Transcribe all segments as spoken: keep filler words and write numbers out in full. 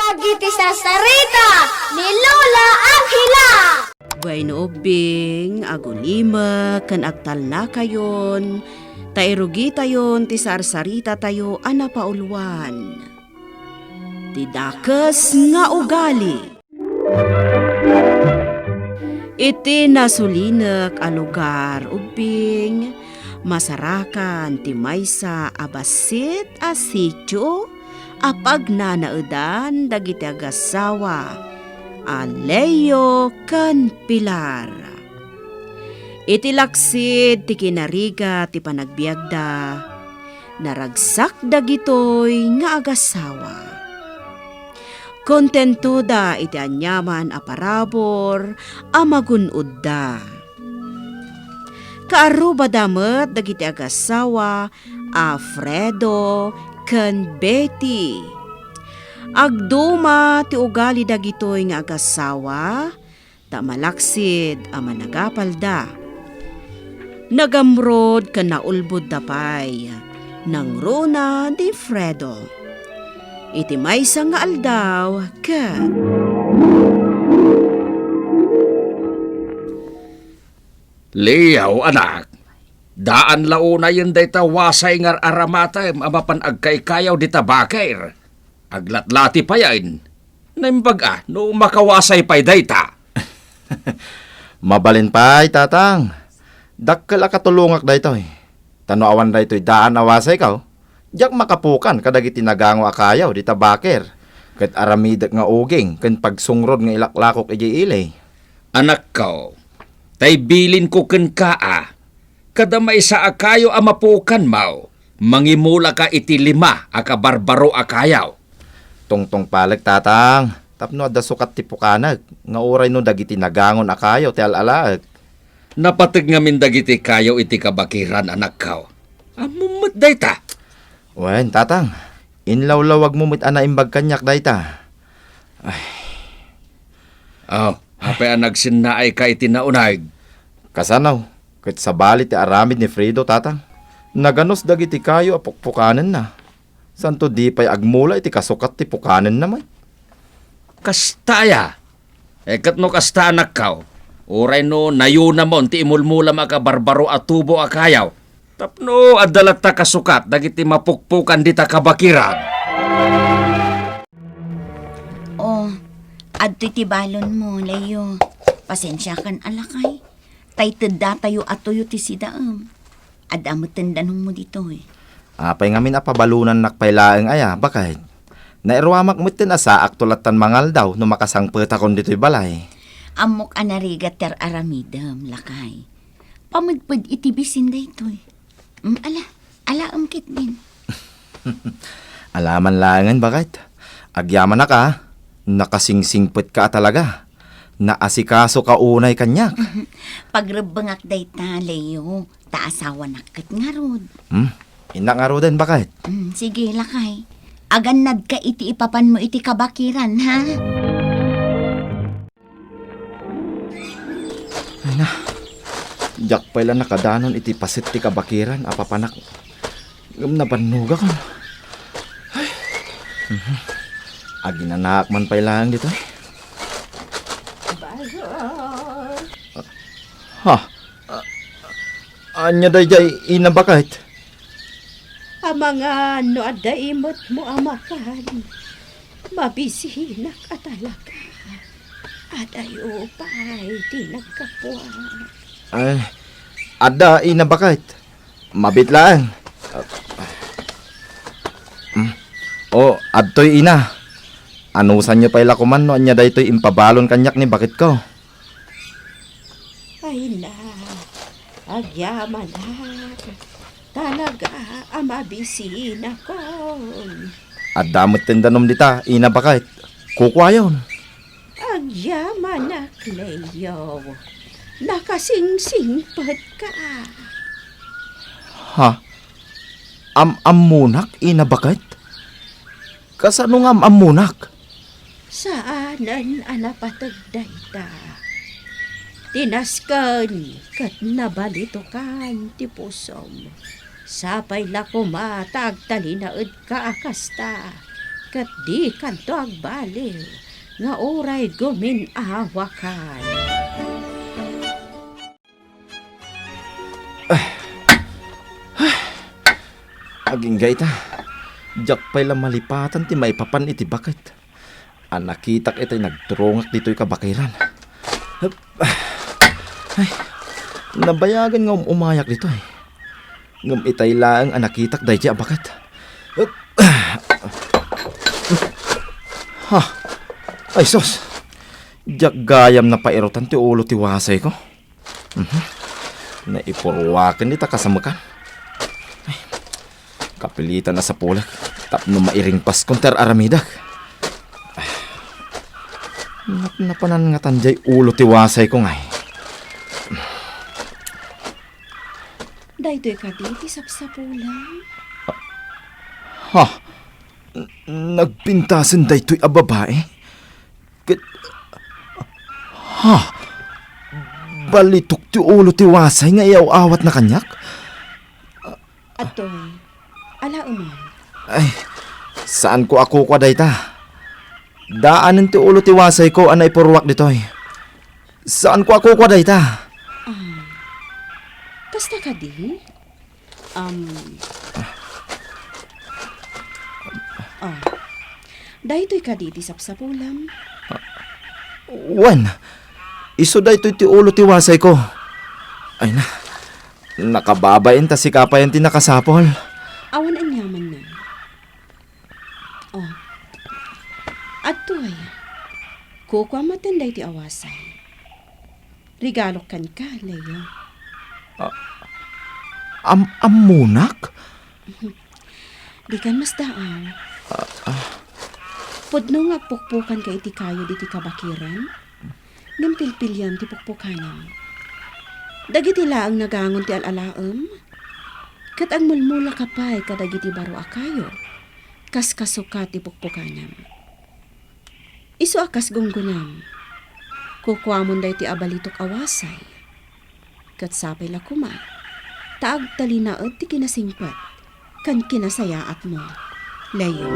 Dagiti sarsarita ni Lola Angela. Wenno ubbing, agulimek ken agtalnakayon, ta irugitayon ti sarsaritatayo a napauluan. Ti dakes nga ugali. Iti nasulinek a lugar, ubbing, masarakan ti maysa a bassit a sitio a pagnanaedan dagiti agassawa a Leo ken Pilar. Iti laksid ti kinarigat ti panagbiagda, naragsak dagitoy nga agassawa. Kontentoda iti aniaman a parabur a magun-odda. Kaarrubada met dagiti agassawa a Fredo ken Betty. Agduma ti ugali dagitoy nga agassawa, ta malaksid a managapalda. Nagamrod ken naulbodda pay, nangruna ni Fredo. Iti maysa nga aldaw, ket Leo, anak, daan la unayen dayta wasay nga ar-aramatem a mapan agkaykayaw dita bakir. Aglatlati payen. Naimbag a no makawasay pay dayta. Mabalin pay, Tatang. Dakkel a katulongak daytoy. Ta no awan daytoy daan a wasayko, diak makapukan kadagiti nagango a kayaw dita bakir, ket aramidek nga uging ken pagsungrod nga ilaklakok idiay ili. Anakko, tay bilinko kenka a, kada maysa a kayo a mapukanmo, mangimulaka iti lima a kabarbaro a kayaw. Tungtungpalek, Tatang, tapno adda sukat ti pukanek, nga uray no dagiti nagangon a kayo ti al-alaek. Napateg ngamin dagiti kayo iti kabakiran, anakko. Ammom met dayta. Wen, Tatang, inlawlawagmo met a naimbag kaniak dayta. Ay. Oh, apay a nagsinnaayka iti nauneg? Kasano, ket sabali ti aramid ni Fredo, Tatang. Naganus dagiti kayo a pukpukanenna. Santo di pay agmula iti kasukat ti pukanenna met. Kasta aya? Eh, ket no kasta, anakko, uray no nayunamon ti imulmulam a kabarbaro a tubo a kayaw, tapno adda latta kasukat dagiti mapukpukan dita kabakiran. Oh, adtoy ti balonmo, Leo. Pasensiakan a lakay. Tay teddatayo a tuyo ti sidaem. Adda metten danummo ditoy. Apay ngamin a pabalonannak pay laeng aya, baket? Nairuamak metten a saakto lattan mangaldaw no makasangpetakon ditoy balay. Ammok a narigat ti ar-aramidem, lakay. Pamedped iti bisin daytoy. Mm, ala, alaem ketdin. Alaman laengen, baket. Agyamanak a, nakasingsingpetka a talaga. Naasikasoka unay kaniak. Pagrebbengak dayta, Leo, ta asawanak ket ngarud. Hmm? Innak ngaruden, baket? Hmm, sige, lakay. Agannadka iti ipapanmo iti kabakiran, ha? Ay na, diak pay la nakadanon iti paset ti kabakiran a papanak ngem nabannogakon. Ay. Mhm. Aginanaak man pay laeng ditoy. Ha? A-, ania daydiay, ina, baket? Amangan no adda imutmo a makan, mabisinak a talaga. Adayo pay ti naggapuak. Ay, adda, ina, baket. Mabit laeng. Mm. O, adtoy, ina. Anusanyo pay la koman no ania daytoy impabalon kaniak ni baketko. Ay na, agyamanak. Talaga a mabisinakon. Adda metten danom dita, ina, baket. Kukuayon. Agyamanak, Leo. Nakasingsingpetka. Ha? Am-ammonak, ina, baket? Kasano nga am-ammonak? Saanen a napateg dayta. Tinasken ket nabalitokan ti pusom. Sapay la koma ta agtalinaedka a kasta, Ket dikanto agbaliw nga uray gumin-awakan. Agingga ita, diak pay la malipatan ti maipapan iti baket. A nakitak itay nagturongak ditoy kabakiran. Ay, nabayagan nga um-umayak ditoy. Ngem itay laeng a nakitak daydi a baket. Ha! Ay sus! Diak gayam napairutan ti ulo ti wasayko. Mhm. Naipurwaken dita kasamekan. Ay, kapilitan a sapulek tapno mairingpaskon ti ar-aramidek. Napnapanan ngatan diay ulo ti wasayko ngay. Daytoy kadi ti sapsapulam? Ha? N-, nagpintasen daytoy a babai? Ket, ha? Balitok ti ulo ti wasay nga iaw-awatna kaniak? Adtoy, alaeman. Ay, saanko a kukua dayta. Daanen ti ulo ti wasayko a naipurruak ditoy. Saanko a kukua dayta. Ah, kasta kadi? Am, ah, daytoy kadi ti sapsapulam? Wen, isu daytoy ti ulo ti wasayko. Ay na, nakababain ta sika payen ti nakasapul. Awan aniamanna. Oh. Adtoy. Kukuam maten daytoy a wasay. Regalok kenka, Leo. Ah, am-, ammonak? Dikan masdaaw. Ah, ah. Pudno nga agpukpukanka iti kayo ditoy kabakiran, ngem pilpiliam ti pukpukanam. Dagiti laeng nagangon ti al-alaem, ket agmulmulaka pay kadagiti baro a kayo, kas kasuka ti pukpukanam. Isu a kas gunggonam, kukuamon daytoy a balitok a wasay. Ket sapay la koma ta agtalinaed ti kinasingpet ken kinasayaatmo, Leo.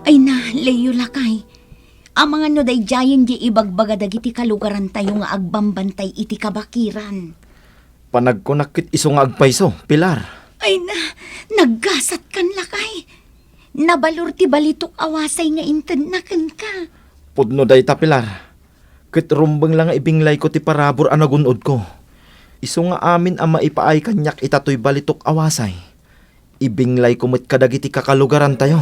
Ay na, Leo lakay. Amangan no daydiayen diay ibagbaga dagiti kalugarantayo nga agbambantay iti kabakiran. Panagkunak ket isu nga agpayso, Pilar. Ay na, naggasatkan lakay. Nabalor ti balitok a wasay nga intedna kenka. Pudno dayta, Pilar. Ket rumbeng la nga ibinglayko ti parabur a nagun-odko. Isu nga amin a maipaay kaniak ita toy balitok a wasay, ibinglayko met kadagiti kakalugarantayo.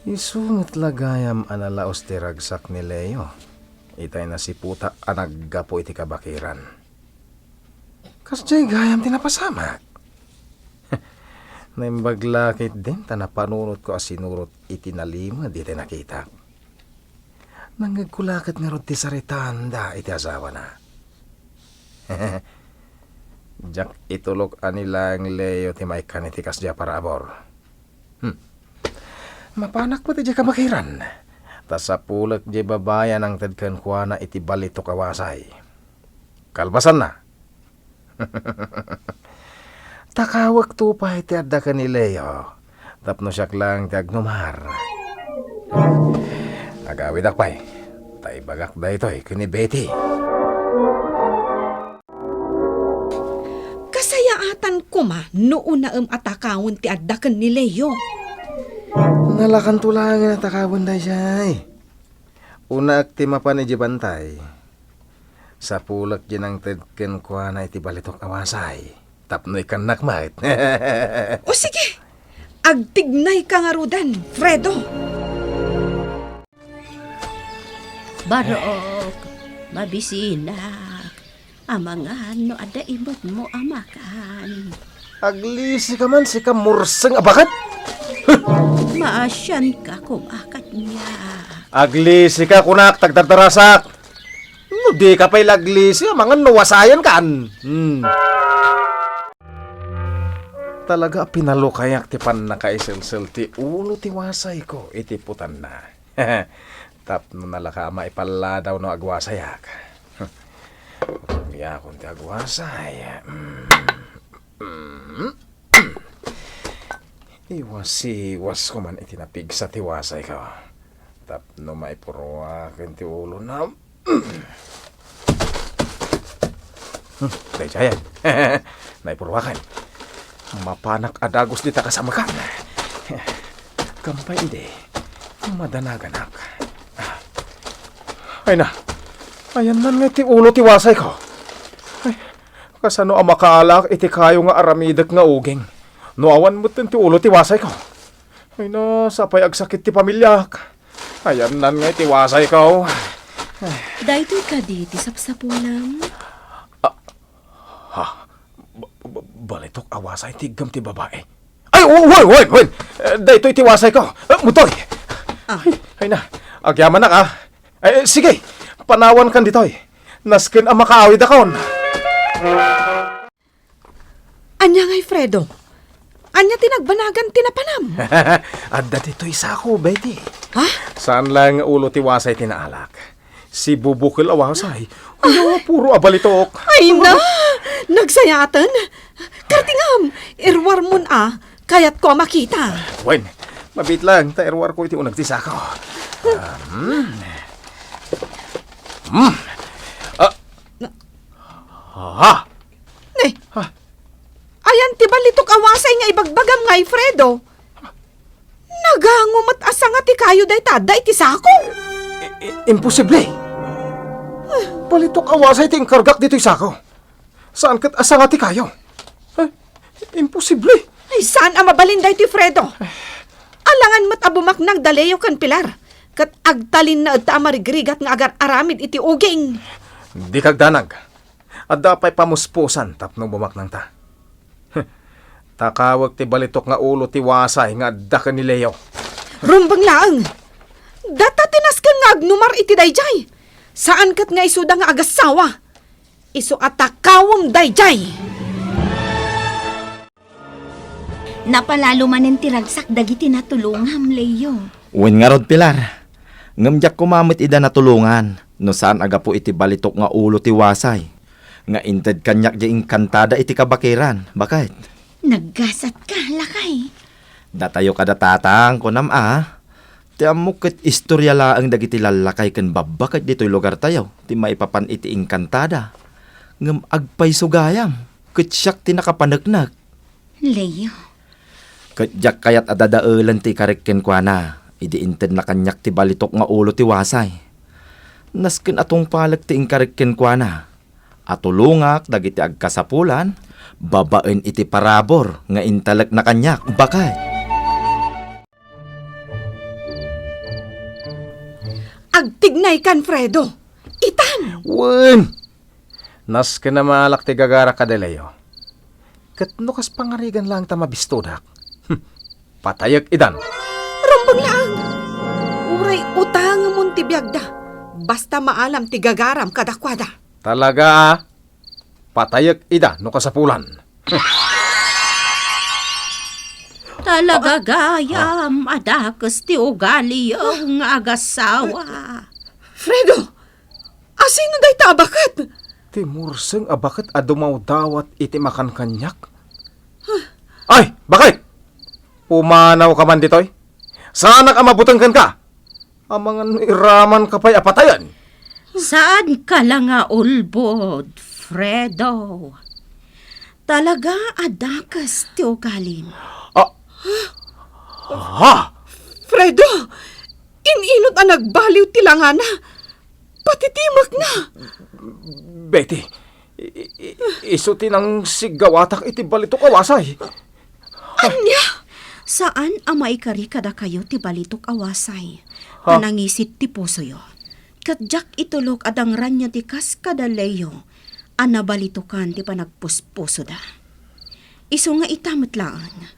Isu met la gayam a nalaos ti ragsak ni Leo, itay nasiputa a naggapu iti kabakiran. Kasdiay gayam ti napasamak. Naimbag la ketdin ta napanunotko a sinurot iti nalimed iti nakitak. Nangngegko la ket ngarud ti saritaanda iti asawana. Diak itulok a ni laeng Leo ti maikkan iti kasdiay a parabur. Hmm. Mapanak met idiay kabakiran. Ta sapulek diay babai a nangted kenkuana iti balitok a wasay. Kalpasanna, takawekto pay ti adda ken ni Leo tapno siak laeng ti agnumar. Agawidak pay, ta ibagak daytoy ken ni Betty. Kasayaatan koma no unaem a takawen ti adda ken ni Leo. Nalakanto laengen a takawen daydiay. Unaek ti mapan idiay bantay. Sapulek diay nangted kenkuana iti balitok a wasay tapno ikkannak met. O sige, agtignayka ngaruden, Fredo. Barok, mabisinak. Amangan no adda imutmo a makan. Aglisika man, sika murseng a baket! Maasianka koma kaniak. Aglisika, kunak, tagdardarasak. No dika pay la aglisi, amangan no wasayankan. Hmm. Talaga a pinalukayak ti pannakaiselsil ti ulo ti wasayko iti putanna. Tapno nalaka a maipalladaw no agwasayak. Yakon ti agwasay. Mm. Mm. Iwasiwas ko man iti napigsa ti wasay ko. Tapno maipurwaken ti ulona. Hmm, daydiayen. Naipurwaken. Mapanak a dagus dita kasamekan. Kampay idi, madanaganak. Ay na, ayannan nga ti ulo ti wasay ko. Ay, kasano a makaalaak iti kayo nga aramidek nga uging? No awan metten ti ulo ti wasay ko. Ay na, sapay agsakit ti pamiliak. Ayannan nga iti wasay ko. Daytoy kadi ti sapsapulam? Ah, ha? Ba-, ba-, balitok a wasay ti iggem ti babai. Ay, wen, wen, wen! Eh, daytoy ti wasay ko. Eh, mutoy! Ah. Ay, ay na, agyamanak, ah. Eh, sige, panawankan ditoy. Nasken a makaawidakon. Ania ngay, Fredo? Ania ti nagbanagan ti napanam? Adda ditoy sako, Betty. Ha? Saan lang nga ulo ti wasay ti naalak. Si bubukel a wasay. Ano, puro abalitok. Ay na! Nagsayaten? Kartingam! Iruarmon a! Kayatko a makita. Wen, mabiit lang, ta iruarko iti uneg ti sako. Ah, hmm. Hmm. Ah. Ha? Ne, ayan ti balitok a wasay nga ibagbagam ngay, Fredo. Nagango met a sanga ti kayo dayta adda iti sako. I-, i-, imposible! Balitok a wasay ti inkargak ditoy sako. Saan ket a sanga ti kayo. Eh, imposible! Ay, saan a mabalin daytoy, Fredo? Alangan met a bumaknang da Leo ken Pilar, ket agtalin na ita a marigrigat nga agar-aramid iti uging. Dika agdanag. Adda pay pamuspusan tapno bumaknangta. Takawek ti balitok nga ulo ti wasay nga adda ken ni Leo. Rumbeng laeng! Data ti nasken nga agnumar iti daydiay. Saan ket nga isuda nga agassawa. Isu a takawem daydiay. Napalalo manen ti ragsak dagiti natulongam, Leo. Wen ngarud, Pilar. Ngem diak koma met ida natulongan no saan a gapu iti balitok nga ulo ti wasay nga inted kaniak diay inkantada iti kabakiran, baket. Naggasatka, lakay. Datayo kada tatang, kunam a. Ti ammok ket istoria laeng dagiti lallakay ken babbaket ditoy lugartayo ti maipapan iti inkantada. Ngem agpayso gayam, ket siak ti nakapaneknek. Leo. Ket diak kayat a dadaelen ti ikarik kenkuana idi intedna kaniak ti balitok nga ulo ti wasay. Nasken a tungpalek ti inkarik kenkuana a tulongak dagiti agkasapulan babaen iti parabur nga intalekna kaniak, baket. Agtignaykan, Fredo. Itan! Wen! Nasken a maalak ti gagarak kada Leo. Ket no kas pangarigan laeng ta mabistodak, hmm, patayek idan. Rumbeng laeng! Uray utangemon ti biagda, basta maalam ti gagaram kadakuada. Talaga, a? Patayek ida no kasapulan. Talaga gayam a dakes ti ugalio nga agassawa. Fredo, asino dayta a baket? Ti murseng a baket a dumawdawat iti makankaniak. Ay, baket! Pumanawka man ditoy. Saanak a mabuteng kenka. Amangan no iramanka pay a patayen. Saanka la nga ulbod, Fredo. Talaga a dakes ti ugalim. Ah. Ha? Fredo, in-inot a nagbaliw ti langana. Patitimekna. Betty, i-, i-, isu ti nangsiggawatak iti balitok a wasay. Ania? Saan a maikari kadakayo ti balitok a wasay, ha? Ta nangisit ti pusoyo. Ket diak itulok a dangranyo ti kas kada Leo a nabalitokan ti panagpuspusoda. Isu nga ita met laeng,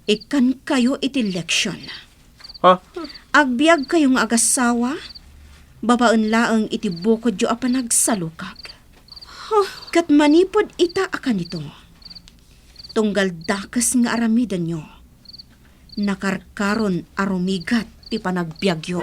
ikkankayo iti leksion. Ha? Agbiagkayo nga agassawa, babaen laeng iti bukodyo a panagsalukag. Ket manipud ita a kanito, tunggal dakes nga aramidenyo, nakarkaron a rumigat ti panagbiagyo.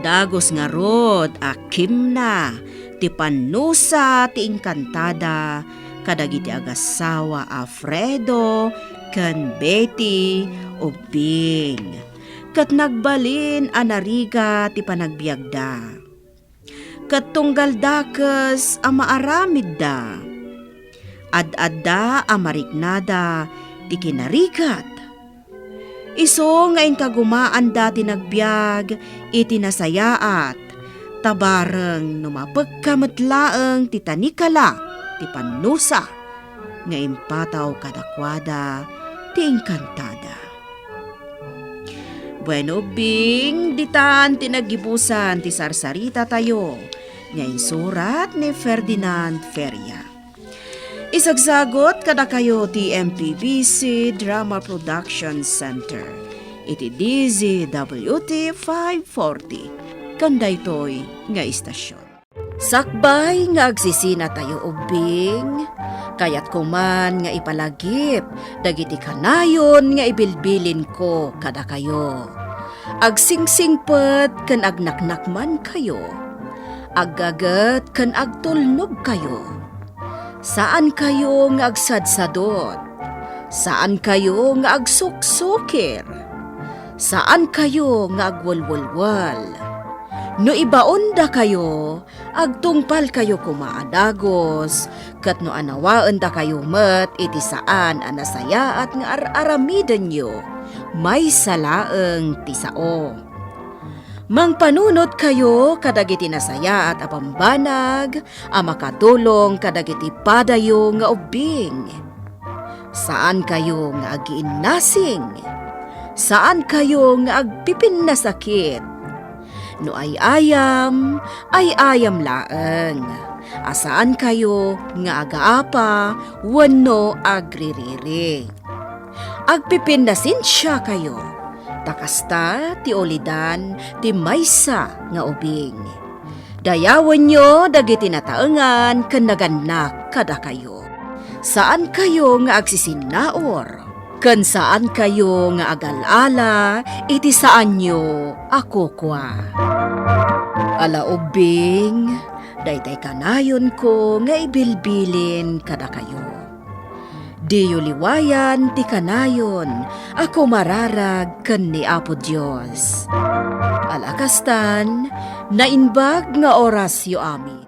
Dagus ngarud a kimna ti pannusa ti inkantada kadagiti agassawa a Fredo ken Betty Ubbing. Ket nagbalin a narigat ti panagbiagda. Ket tunggal dakes a maaramidda, ad-adda a mariknada ti kinarigat. Isu nga inkagumaanda ti nagbiag iti nasayaat, ta bareng no mapekka met laeng ti tanikala ti pannusa nga impataw kadakuada ti inkantada. Bueno, Bing, ditan ti naggibusan ti sarsarita tayo nga insurat ni Ferdinand Feria. Isagsagut kadakayo ti M P B C Drama Production Center iti D Z W T five forty, kan daytoy nga istasyon. Sakbay nga agsisina tayo ubbing, kayatko man nga ipalagip dagiti kanayon nga ibilbilinko kadakayo. Agsingsingpet ken agnaknakmankayo. Aggaget ken agtulnogkayo. Saankayo nga agsadsadot. Saankayo nga agsuksukir. Saankayo nga agwelwelwel. No ibaondakayo, agtungpalkayo koma a dagus, ket no anawaendakayo met iti saan a nasayaat nga ar-aramidenyo, maysa laeng ti sao. Mangpanunotkayo kadagiti nasayaat a bambanag a makatulong kadagiti padayo nga ubbing. Saankayo nga agiinnasing. Saankayo nga agpipinnasakit. No ay-ayam, ay-ayam laeng. A saankayo nga agaapa wenno agririri. Agpipinnasensiakayo, ta kasta ti ulidan ti maysa nga ubing. Dayawenyo dagiti nataengan ken nagannak kadakayo. Saankayo nga agsisinnaur, ken saankayo nga agal-ala iti saanyo a kukua. Ala ubbing, daytay kanayonko nga ibilbilin kadakayo. Diyo liwayan ti kanayon a kumararag ken ni Apo Dios. Ala kastan, naimbag nga orasyo amin.